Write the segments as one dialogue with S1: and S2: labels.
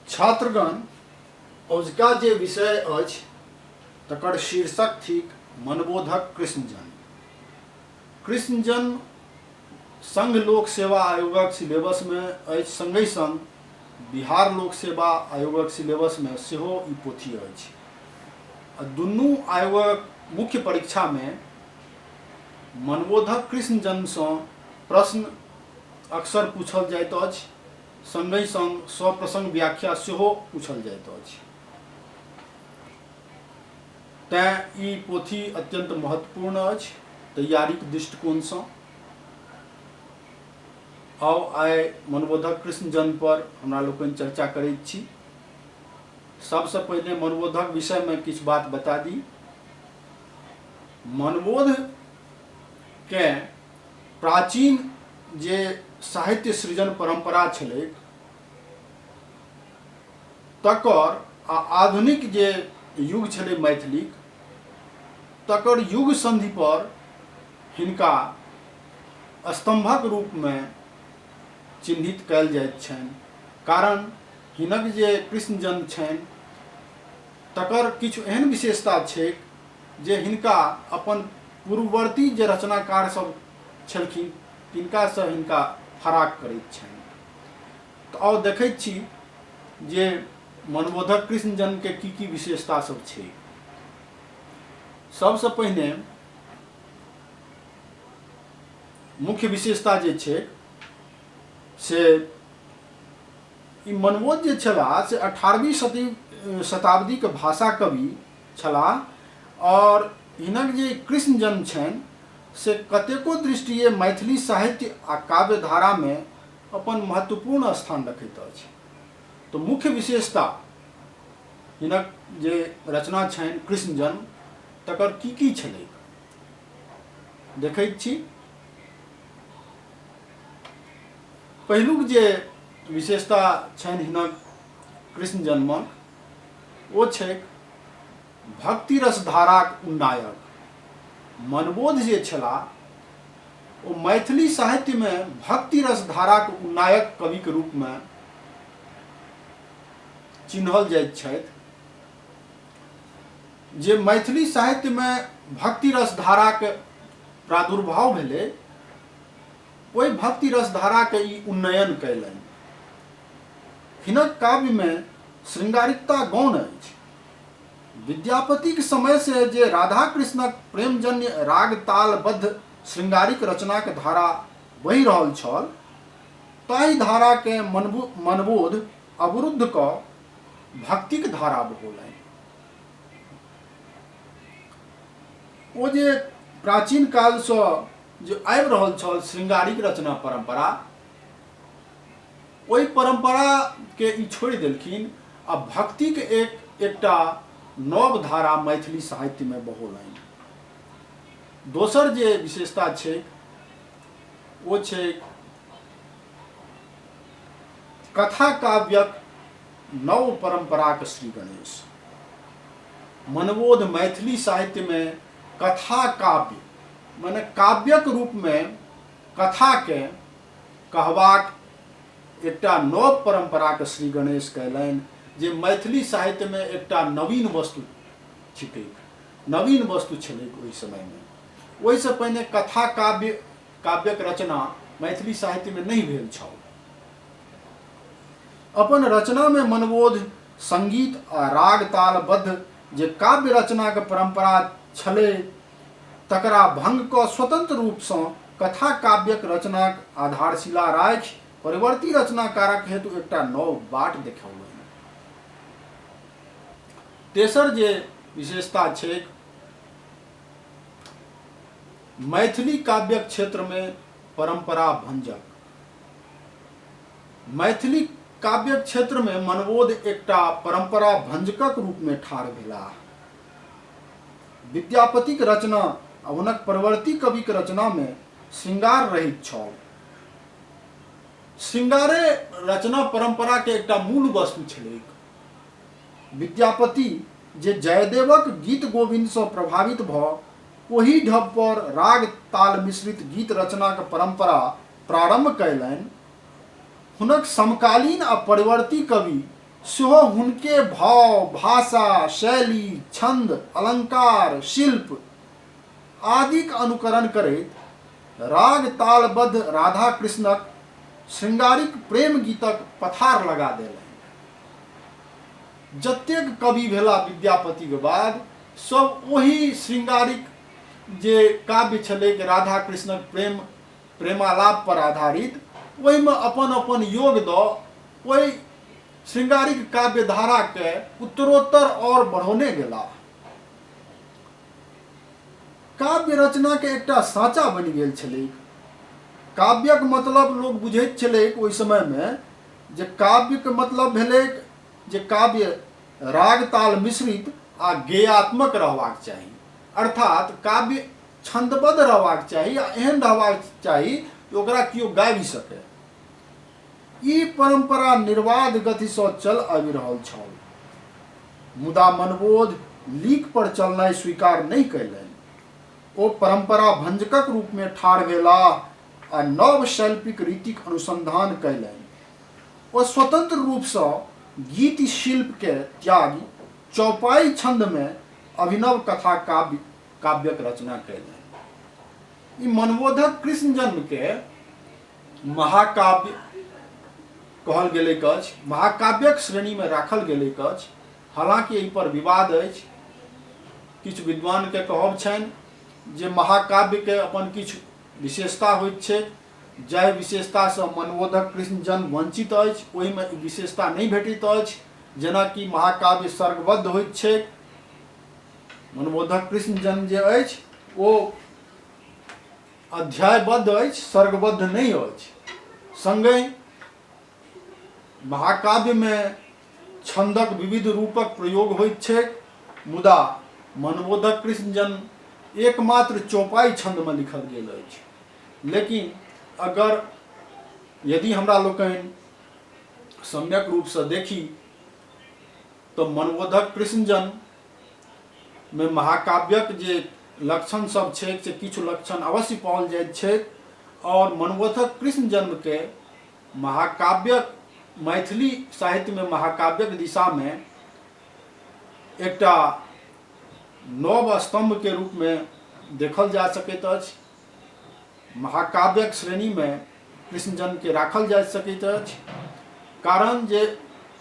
S1: छात्रगण, औजका जे विषय अछि तकर शीर्षक थिक मनबोधक कृष्ण जन्म। कृष्ण जन्म संघ लोक सेवा आयोगक सिलेबसमे अछि, सङ्गहि सङ्ग बिहार लोक सेवा आयोगक सिलेबसमे सेहो ई पोथी अछि आ दुनू आयोगक मुख्य परीक्षामे मनबोधक कृष्ण जन्मसँ प्रश्न अक्सर पूछल जाइत अछि, सङ्गहि सङ्ग सप्रसङ्ग व्याख्या सेहो पूछल जाइत अछि। तेँ ई पोथी अत्यन्त महत्वपूर्ण अछि तैयारीक दृष्टिकोणसँ। आउ आइ मनबोधक कृष्ण जन्म पर हमरा लोकनि चर्चा करैत छी। सबसँ पहिने मनबोधक विषयमे किछु बात बता दी। मनबोधकेँ प्राचीन जे साहित्य सृजन परम्परा छलैक तकर आ आधुनिक जे युग छलै मैथिलीक तकर युग सन्धि पर हिनका स्तम्भक रूपमे चिन्हित कयल जाइत छनि, कारण हिनक जे कृष्ण जन्म छनि तकर किछु एहन विशेषता छैक जे हिनका अपन पूर्ववर्ती जे रचनाकार सब छलखिन तिनकासँ हिनका फराक करैत छनि। तऽ आउ देखैत छी जे मनबोधक कृष्ण जन्मके की की विशेषता सब छै। सबसँ पहिने मुख्य विशेषता जे छै से ई मनबोध जे छलाह से 18वीं सदी शताब्दीके भाषा कवि छलाह और हिनक जे कृष्ण जन्म छनि से कतेको दृष्टिये मैथिली साहित्य आ काव्यधारामे अपन महत्वपूर्ण स्थान रखैत अछि। तऽ मुख्य विशेषता हिनक जे रचना छनि कृष्ण जन्म तकर की की छलैक देखैत छी। पहिलुक जे विशेषता छनि हिनक कृष्ण जन्मक ओ छैक भक्ति रस धाराक उन्नायक। मनबोध जे छलाह ओ मैथिली साहित्यमे भक्ति रस धाराक उन्नायक कविक रूपमे चिन्हल जाइत छथि। जे मैथिली साहित्यमे भक्ति रस धाराक प्रादुर्भाव भेलै ओहि भक्ति रस धाराके ई उन्नयन कयलनि। हिनक काव्यमे श्रृंगारिकता गौण अछि। विद्यापतिक समयसँ जे राधा कृष्णक प्रेमजन्य राग तालबद्ध श्रृंगारिक रचनाक धारा बहि रहल छल ताहि धाराकेँ मनबोध अवरुद्ध कऽ भक्तिक धारा बहौलनि। ओ जे प्राचीन कालसँ जे आबि रहल छल श्रृंगारिक रचना परंपरा, ओहि परंपराके ई छोड़ि देलखिन आ भक्तिक एकटा नव धारा मैथिली साहित्यमे बहौलनि। दोसर जे विशेषता छैक ओ छैक कथा काव्यक नव परंपराक श्री गणेश। मनबोध मैथिली साहित्यमे कथा काव्य माने काव्यक रूपमे कथाके कहबाक एकटा नव परंपराक श्री गणेश कयलनि जे मैथिली साहित्यमे एकटा नवीन वस्तु छिकैक, नवीन वस्तु छलैक ओहि समयमे। ओहिसँ पहिने कथा काव्य काव्यक रचना मैथिली साहित्यमे नहि भेल छल। अपन रचनामे मनबोध संगीत आ राग तालबद्ध जे काव्य रचनाक परंपरा छलै तकरा भंग कऽ स्वतंत्र रूपसँ कथा काव्यक रचनाक आधारशिला राखि परिवर्ती रचनाकारक हेतु एकटा नव बाट देखौलनि। तेसर जे विशेषता छैक मैथिली काव्यक क्षेत्रमे परंपरा भंजक। मैथिली काव्यक क्षेत्रमे मनबोध एकटा परंपरा भंजकक रूपमे ठाढ़ भेलाह। विद्यापतिक रचना आ हुनक परवर्ती कविक रचनामे श्रृंगार रहित छल। श्रृंगारे रचना परंपराके एकटा मूल वस्तु छलैक। विद्यापति जे जयदेवक गीत गोविन्दसँ प्रभावित भऽ ओही ढब पर राग ताल मिश्रित गीत रचनाक परंपरा प्रारंभ कयलनि, हुनक समकालीन आ परिवर्ती कवि सेहो हुनके भाव, भाषा, शैली, छन्द, अलंकार, शिल्प आदिक अनुकरण करैत राग तालबद्ध राधा कृष्णक श्रृंगारिक प्रेम गीतक पथार लगा देलनि। जतेक कवि भेला विद्यापतिक बाद सब ओही श्रृंगारिक जे काव्य छलैक राधा कृष्णक प्रेम प्रेमालाप पर आधारित, ओहिमे अपन अपन योग दऽ ओहि श्रृंगारिक काव्य धाराके उत्तरोत्तर आओर बढ़ौने गेलाह। काव्य रचनाके एकटा साँचा बनि गेल छलैक। काव्यक मतलब लोक बुझैत छलैक ओहि समयमे जे काव्यके मतलब भेलैक जे काव्य राग ताल मिश्रित आ गेयात्मक रहबाक चाही, अर्थात काव्य छन्दबद्ध रहबाक चाही आ एहन रहबाक चाही जे ओकरा केओ गाबि सकय। ई परम्परा निर्बाध गतिसँ चल आबि रहल छल, मुदा मनबोध लीक पर चलनाइ स्वीकार नहि कयलनि। ओ परम्परा भंजकक रूपमे ठाढ़ भेलाह आ नव शैल्पिक रीतिक अनुसंधान कयलनि। ओ स्वतंत्र रूपसँ गीति शिल्पकेँ त्यागि चौपाई छन्दमे अभिनव कथा काव्य काव्यक रचना कयलनि। ई मनबोधक कृष्ण जन्मके महाकाव्य कहल गेलैक अछि, महाकाव्यक श्रेणीमे राखल गेलैक अछि। हालाँकि एहि पर विवाद अछि। किछु विद्वानके कहब छनि जे महाकाव्यके अपन किछु विशेषता होइत छैक, जाहि विशेषतासँ मनबोधक कृष्ण जन्म वंचित अछि ओहिमे ई विशेषता नहि भेटैत अछि। जेनाकि महाकाव्य सर्गबद्ध होइत छैक, मनबोधक कृष्ण जन्म जे अछि ओ अध्यायबद्ध अछि, सर्गबद्ध नहि अछि। सङ्गहि महाकाव्यमे छन्दक विविध रूपक प्रयोग होइत छैक, मुदा मनबोधक कृष्ण जन्म एकमात्र चौपाई छन्दमे लिखल गेल अछि। लेकिन अगर यदि हमरा लोकनि सम्यक रूपसँ देखी तऽ मनबोधक कृष्ण जन्म मे महाकाव्यक जे लक्षण सब छैक से किछु लक्षण अवश्य पाओल जाइत छैक और मनबोधक कृष्ण जन्म के महाकाव्यक मैथिली साहित्य में महाकाव्यक दिशा में एकटा नव स्तंभ के रूप में देखल जा सकैत अछि। महाकाव्यक श्रेणी में कृष्ण जन्म के राखल जा सकैत अछि, कारण जे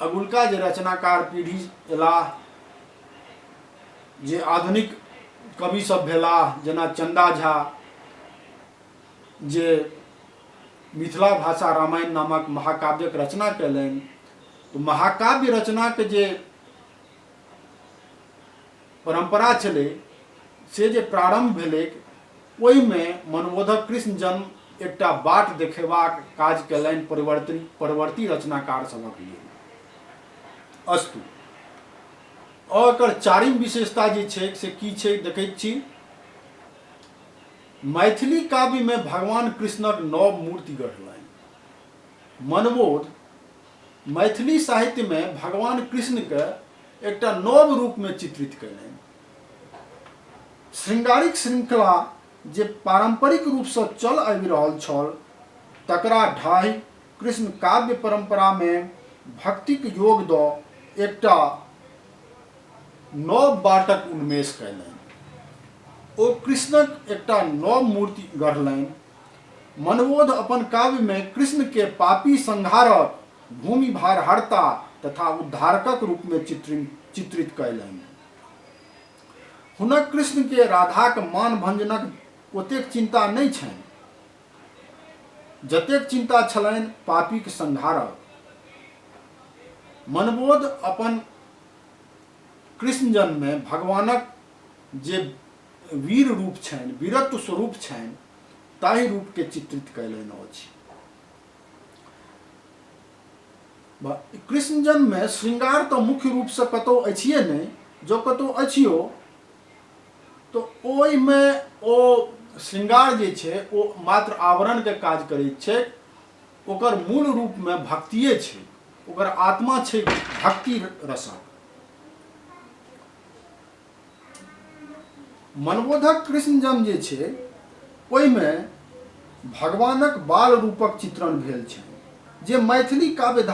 S1: अगुलका जे रचनाकार पीढ़ी अयलाह, जे आधुनिक कवि सब भेलाह, जेना चंदा झा जे मिथिला भाषा रामायण नामक महाकाव्यक रचना कयलनि, तऽ महाकाव्य रचनाके जे परम्परा छलै से जे प्रारम्भ भेलैक ओहिमे मनबोधक कृष्ण जन्म एकटा बाट देखेबाक काज कयलनि परवर्ती रचनाकार सभक लेल। अस्तु, और एकर चारिम विशेषता जे छै से की छै देखैत छी। मैथिली काव्यमे भगवान कृष्णक नव मूर्ति गढ़लनि। मनबोध मैथिली साहित्यमे भगवान कृष्णके एकटा नव रूपमे चित्रित कयलनि। श्रृंगारिक श्रृंखला जे पारंपरिक रूपसँ चल आबि रहल छल तकरा ढाहि कृष्ण काव्य परंपरामे भक्तिक योग दऽ एकटा नव बाटक उन्मेष कयलनि। ओ कृष्णक एकटा नव मूर्ति गढ़लनि। मनबोध अपन काव्यमे कृष्णकेँ पापी संहारक, भूमि भारहर्ता तथा उद्धारकक रूपमे चित्रित कयलनि। हुनक कृष्णकेँ राधाक मान-भंजनक ओतेक चिन्ता नहि छनि जतेक चिन्ता छलनि पापीक संहारक। मनबोध अपन कृष्ण जन्ममे भगवानक जे वीर रूप छनि, वीरत्व स्वरूप छनि, ताहि रूपके चित्रित कयलनि अछि। कृष्ण जन्ममे श्रृंगार तऽ मुख्य रूपसँ कतहु अछिए नहि, जँ कतहु अछियो तऽ ओहिमे ओ श्रृंगार जे छै ओ मात्र आवरणके काज करैत छै। ओकर मूल रूपमे भक्तिए छै, ओकर आत्मा छै भक्ति रसक। मनबोधक कृष्ण जन्म जे छै ओहिमे भगवानक बाल रूपक चित्रण भेल छै जे मैथिली काव्य